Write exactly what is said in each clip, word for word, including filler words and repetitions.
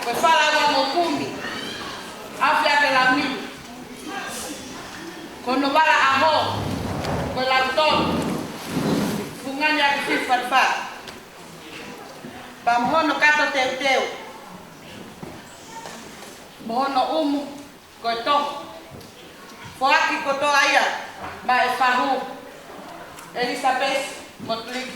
Ko e fala ua mo kumi, ʻAfiʻafe Launiu. Ko hono vala ʻaho, ko e lautolu, fungani ʻaki fiu falefale. Pea mo hono kato teuteu, mo hono ʻumu ko e toho. Foaki kotoa ia maʻa e fahu, Elizabeth Motley.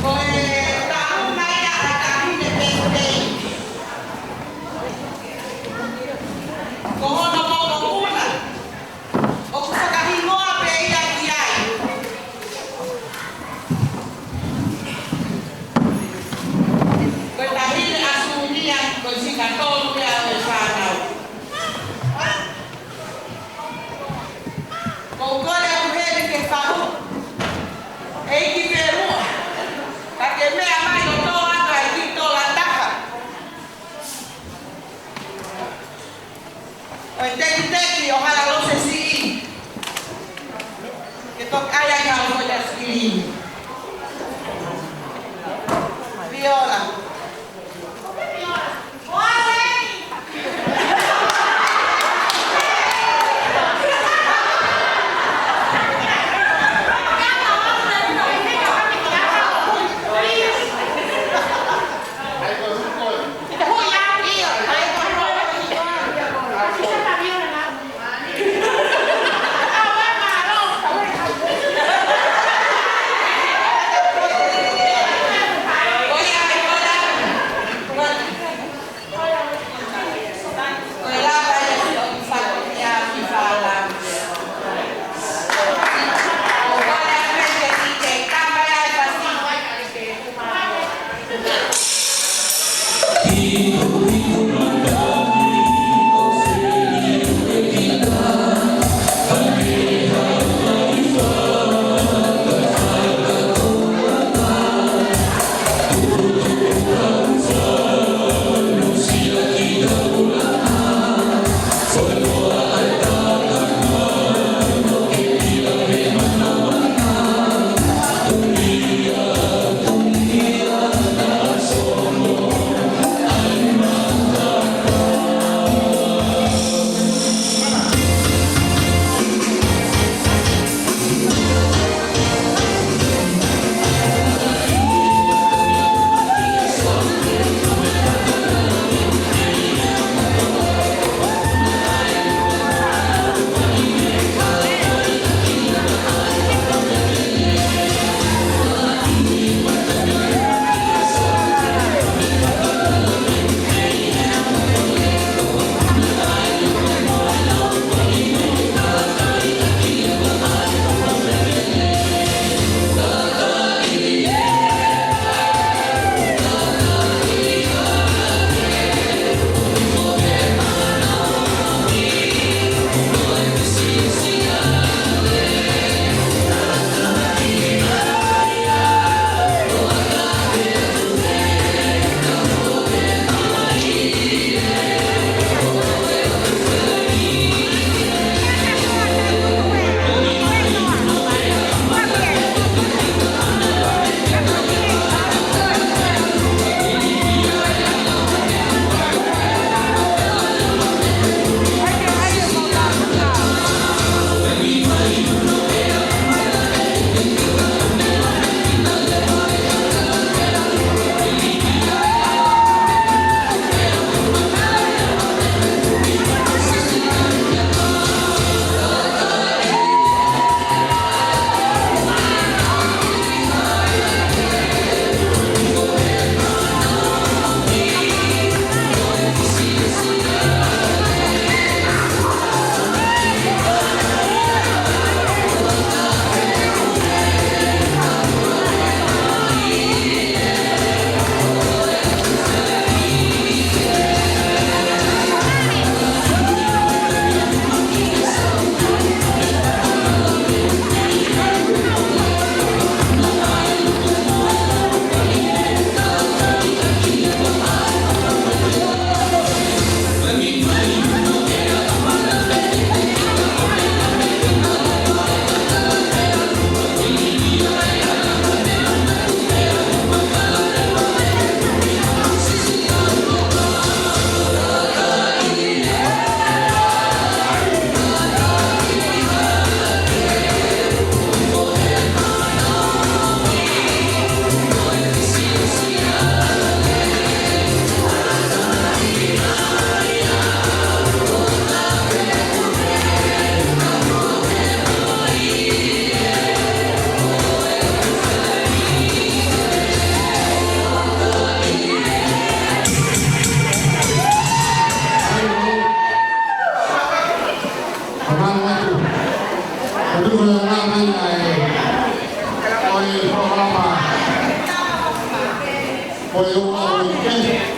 Ko e taʻu mai ʻa e taʻahine pēpē. Ko hono mokopuna, ʻoku fakahingoa pē ia ki ai. Ko e taʻahine ʻa Sunia, ko e fika tolu ia ʻo e fānau. Ko u kole atu heni ke fahu, ʻEiki Femuʻa, ka ke meʻa mai ʻo tō atu ai ki tola taha. ʻO e tekiteki ʻo Hala Lose Siʻi, ke toki ʻai ai hau ko ia sikilini. Viola. Hanga atu. Ko e tuku e ngaahi meʻa ʻa e, ko e polokalama, ko e ua o e